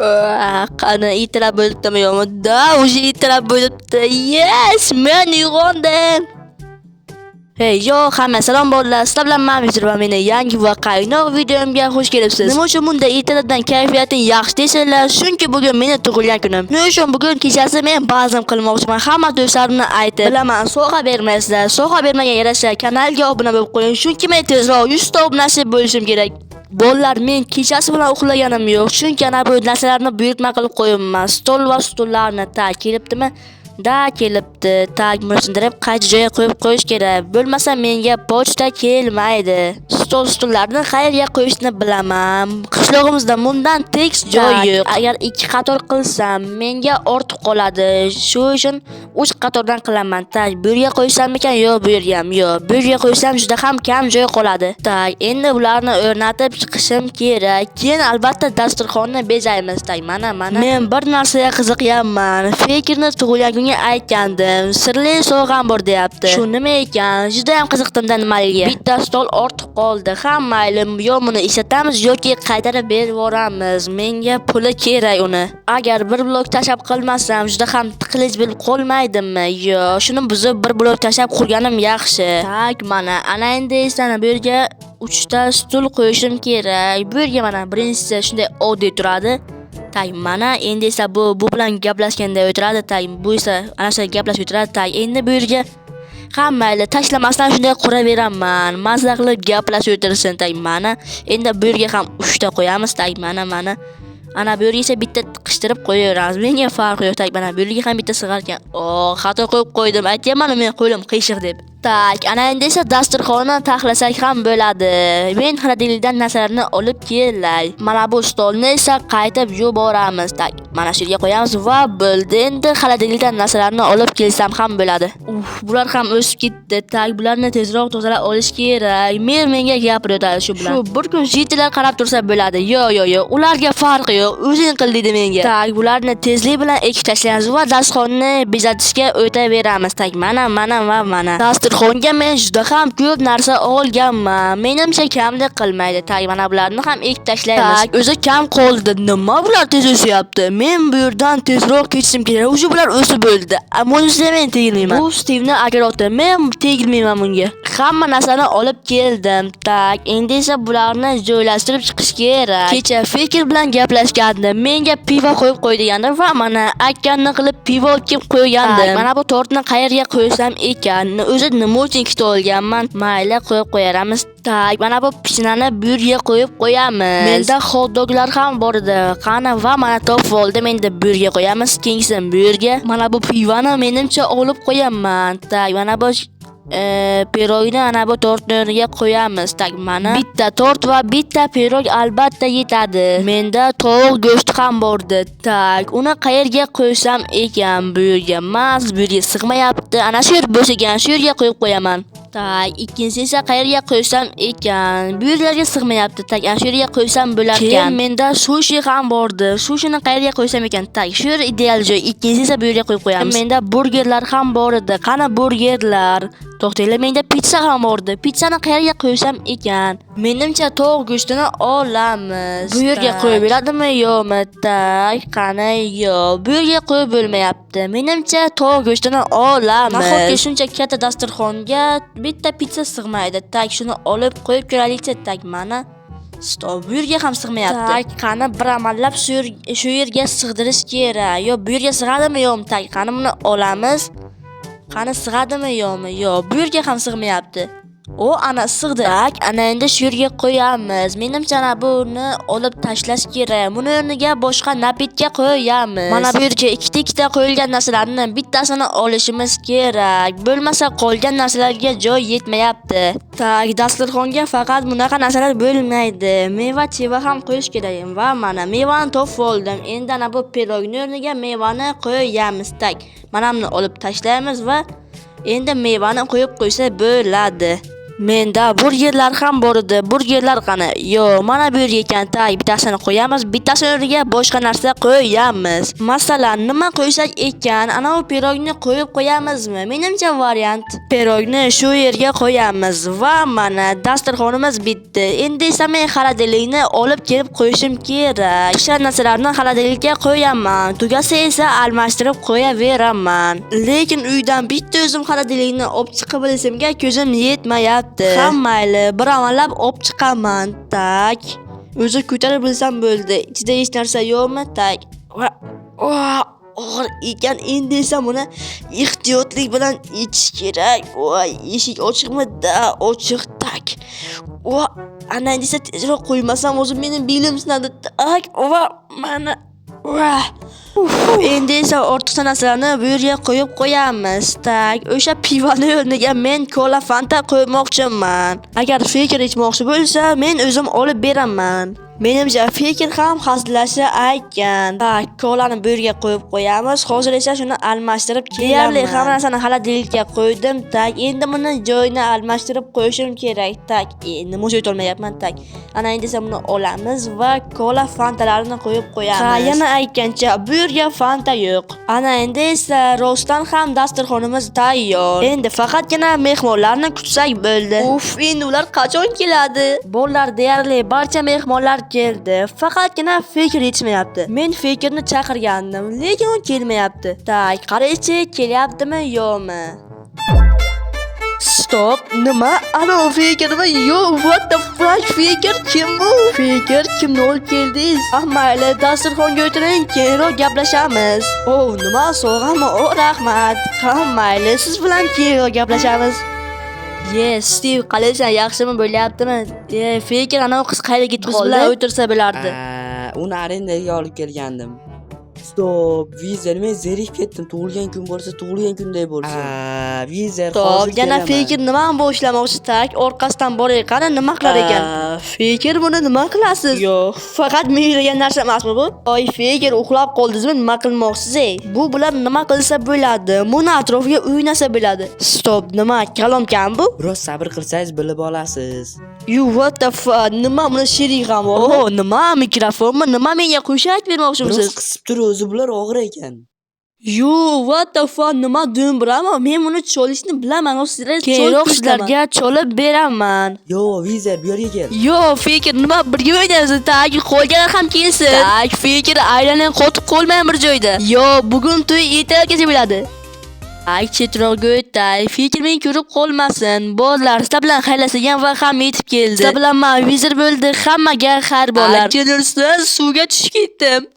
Qani ertalab bo'libdimi yo'qmi? Да, уже ertalab bo'libdi. Yes, men uyg'ondim. Hey, yo, hamma salom bolalar. Sizlar bilan men Vizir va meni yangi va qaynoq videomga xush kelibsiz. Nima uchun bunday ertalabdan kayfiyating yaxshi deysizlar? Chunki bugun meni tug'ilgan kunim. Nima uchun bugun kechasi men bazm qilmoqchiman. Hamma do'stlarimni aytib, bilaman, sovg'a bermaysizlar. Sovg'a bermagan yarasha kanalga obuna bo'lib qo'ying. Chunki men tezroq 100 ta obunachi bo'lishim kerak. Bolalar, men kechasi bilan uxlaganim yo'q. Chunki ana bu narsalarni buyurtma qilib qo'yibman. Stol va stullarni ta kelibdimi? Да, kelibdi. Так, buni sindirib qaysi joyga qo'yib qo'yish kerak. Bo'lmasa menga pochta kelmaydi. Stol stullarni qayerga qo'yishni bilaman. Qishlog'imizda bundan tekis joy yo'q. Agar ikki qator qilsam, menga ortib qoladi. Shu uchun uch qatordan qilaman. Так, bu yerga qo'ysammikan? Yo'q, bu yerga ham yo'q. Bu yerga qo'ysam juda ham kam joy qoladi. Так, endi bularni o'rnatib chiqishim kerak. Keyin albatta dasturxonni bezaymiz. Так, mana mana. Men bir narsaga qiziqyapman. Fikrni tug'ilgan kunga aytgandim. Sirli sovg'am bor deyapti. Shu nima ekan? Juda ham qiziqdim-da nimaligiga. Bitta stol ortib qoldi. Ha, mayli, yo buni ishlatamiz yoki qaytarib berib yuboramiz. Menga puli kerak uni. Agar bir blok tashlab qilmasam, juda ham tiqilich bo'lib qolmaydimi? Yo, shuni buzib bir blok tashlab qurganim yaxshi. Так, mana ana endi esa bu yerga 3 ta stul qo'yishim kerak. Bu yerga mana birinchisi shunday oddiy turadi. Так, mana endi esa bu bilan gaplashganda o'tiradi. Так, bu esa ana shu gaplashib o'tiradi. Так, endi bu yerga ha, mayli, tashlamasdan shunday quraveraman. Mazza qilib gaplashib o'tirsin. Так, mana endi bu yerga ham 3 ta qo'yamiz. Так, mana mana. Ana bu yerga esa bitta tiqishtirib qo'yaveramiz. Menga farqi yo'q. Так, mana bu yerga ham bitta sig'ar ekan. Oh, xato qo'yib qo'ydim. Aytyapman men qo'lim qiyshiq deb. Так, ana endi esa dasturxonni taxlasak ham bo'ladi. Men холодильник dan narsalarni olib kelay. Mana bu stolni esa qaytib yuboramiz. Так, mana shu yerga qo'yamiz va bo'ldi. Endi холодильник dan narsalarni olib kelsam ham bo'ladi. Uf, bular ham o'sib ketdi. Так, bularni tezroq tozalab olish kerak. Men menga gapiradi shu bilan. Shu bir kun житель lar qarab tursa bo'ladi. Yo, yo, yo, ularga farqi yo'q. O'zing qil deydi menga. Так, bularni tezlik bilan ekib tashlaymiz va dasturxonni bezatishga o'taveramiz. Так, mana, mana va mana. Dasturxonga men juda ham ko'p narsa olganman. Menimcha kamlik qilmaydi. Так, mana bularni ham ekib tashlaymiz. Так, o'zi kam qoldi. Nima bular tez o'syapti? Men bu yerdan tezroq ketishim kerak. O'zi bular o'sib bo'ldi. Bunisiga men tegilmayman. Bu Steve'ni огород i. Men tegilmayman bunga. Hamma narsani olib keldim. Так, endi esa bularni joylashtirib chiqish kerak. Kecha Fikr bilan gaplashgandim. Menga pivo qo'yib qo'y degandi va mana akkanni qilib pivo olib kelib qo'ygandim. Mana bu tortni qayerga qo'ysam ekan? O'zi nima uchun ikkita olganman? Mayli, qo'yib qo'yaramiz. Так, mana bu pichinani bu yerga qo'yib qo'yamiz. Menda hot-doglar ham bor edi. Qani va mana topib oldim. Endi bu yerga qo'yamiz. Keyingisini bu yerga. Mana bu pivani menimcha olib qo'yaman. Так, mana bu pirogni ana bu tortni o'rniga qo'yamiz. Так, mana bitta tort va bitta pirog albatta yetadi. Menda tovuq go'shti ham bor edi. Так, uni qayerga qo'ysam ekan? Bu yerga emas, bu yerga sig'mayapti. Ana shu yer bo'sh ekan, shu yerga qo'yib qo'yaman. Так, ikkinchisi esa qayerga qo'ysam ekan? Bu yerlarga sig'mayapti. Так, ana shu yerga qo'ysam bo'lar ekan. Keyin menda sushi ham bor edi. Sushini qayerga qo'ysam ekan? Так, shu yer ideal joy. Ikkinchisi esa bu yerga qo'yib qo'yamiz. Menda burgerlar ham bor edi. Qani burgerlar? To'xtanglar, menda pitsa ham bor edi. Pitsani qayerga qo'ysam ekan? Menimcha tovuq go'shtini olamiz. Bu yerga qo'yib beradimi, yo'qmi? Так, qani, yo'q. Bu yerga qo'yib bo'lmayapti. Menimcha tovuq go'shtini olamiz. Nahotki shuncha katta dasturxonga bitta pitsa sig'maydi. Так, shuni olib qo'yib ko'raylikchi. Так, mana stol bu yerga ham sig'mayapti. Так, qani bir amallab shu yerga sig'dirish kerak. Yo, bu yerga sig'adimi, yo'qmi? Так, qani buni olamiz. Qani sig'adimi, yo'qmi? Yo'q, bu yerga ham sig'mayapti. O, ana sig'di. Так, ana endi shu yerga qo'yamiz. Menimcha ana buni olib tashlash kerak. Buni o'rniga boshqa напитка qo'yamiz. Mana bu yerga ikkita ikkita qo'yilgan narsalarni bittasini olishimiz kerak. Bo'lmasa qolgan narsalarga joy yetmayapti. Так, dasturxonga faqat bunaqa narsalar bo'lmaydi. Meva-cheva ham qo'yish kerak. Va mana mevani topib oldim. Endi ana bu pirogni o'rniga mevani qo'yamiz. Так, mana buni olib tashlaymiz va endi mevani qo'yib qo'ysa bo'ladi. Menda burgerlar ham bor edi. Burgerlar qani? Yo, mana bu yerga ekan. Так, bittasini qo'yamiz, bittasini o'rniga boshqa narsa qo'yamiz. Masalan, nima qo'ysak ekan? Anavi pirogni qo'yib qo'yamizmi? Menimcha variant. Pirogni shu yerga qo'yamiz va mana dasturxonimiz bitdi. Endi esa men холодильник ni olib kelib qo'yishim kerak. O'sha narsalarni холодильник ka qo'yaman. Tugasa esa almashtirib qo'yaveraman. Lekin uydan bitta o'zim холодильник ni olib chiqib bilishimga ko'zim yetmayapti. Ha, mayli, bir amallab olib chiqaman. Так. O'zi ko'tarib bilsam bo'ldi. Ichida hech narsa yo'qmi? Так. Va og'ir ekan. Endi esa buni ehtiyotlik bilan ichish kerak. Voy, eshik ochiqmi? Да, ochiq. Так. Va ana endi esa tezroq qo'ymasam o'zi meni belim sinadi. Так, va mana va. Endi esa ortiqcha narsalarni bu yerga qo'yib qo'yamiz. Так, o'sha pivani o'rniga men kola, Fanta qo'ymoqchiman. Agar Fikr ichmoqchi bo'lsa, men o'zim olib beraman. Menimcha, Fikr ham hazillashib aytgan. Так, kolani bu yerga qo'yib qo'yamiz. Hozir esa shuni almashtirib kelaman. Deyarli hamma narsani холодильник ka qo'ydim. Так, endi buni joyini almashtirib qo'yishim kerak. Так, nima uchun aytolmayapman? Так. Ana endi esa buni olamiz va kola, Fantalarni qo'yib qo'yamiz. Ha, yana aytgancha, bu yerga Fanta yo'q. Ana endi esa rostdan ham dasturxonimiz tayyor. Endi faqatgina mehmonlarni kutsak bo'ldi. Uf, endi ular qachon keladi? Bolalar, deyarli barcha mehmonlar keldi. Faqatgina Fikr yetishmayapti. Men Fikrni chaqirgandim, lekin u kelmayapti. Так, qaraychi, kelyaptimi, yo'qmi? Стоп, nima? Ana Fikrmi? Yo'q, what the fuck, Fikr kim bu? Fikr, kimni olib keldingiz? Ah, mayli, dasturxonga o'tiring, keyinroq gaplashamiz. O, nima, sovg'ami? O, rahmat. Ha, mayli, siz bilan keyinroq gaplashamiz. Yes, Steve, qalaysan, yaxshimi, bo'lyaptimi? E, Fikr, ana u qiz qayerga ketib qoldi? Bilan o'tirsa bo'lardi. Uni arendaga olib kelgandim. Стоп, Vizer, men zerikib ketdim. Tug'ilgan kun bo'lsa, tug'ilgan kunday bo'lsin. Vizer, Стоп, hozir yana kelaman. Fikr nimani boshlamoqchi? Так, orqasidan boray, qani nima qilar ekan? Fikr, buni nima qilasiz? Yo'q, faqat men o'ylagan narsa emasmi bu? Oy, Fikr, uxlab qoldingizmi? Nima qilmoqchisiz, ey? Bu bilan nima qilsa bo'ladi? Buni atrofiga o'ynasa bo'ladi. Стоп, nima, kolomkami bu? Biroz sabr qilsangiz bilib olasiz. You, what the fuck? Nima, buni sherik ham bor? Oh, nima, mikrofonmi? Nima, menga qo'shiq aytib Biroz bermoqchimisiz? qisib tur, o'zi bular og'ir ekan. You, what the fuck? Nima, do'mbirami? Men buni cholishni bilaman. Keyinroq sizlarga cholib beraman. Yo, Vizer, bu yerga kel. Yo, Fikr, nima, birga o'ynaymiz? Так, qolganlar ham kelsin. Так, Fikr, aylaning, qotib qolmang bir joyda. Yo, bugun to'y ertalabgacha bo'ladi. Ay, chetroqga o'tay. Fikr meni ko'rib qolmasin. Bolalar, sizlar bilan xayrlashgan va ham yetib keldi. Sizlar bilan man Vizir bo'ldi. Hammaga xayr, bolalar. Kelinsan, suvga tushib ketdim.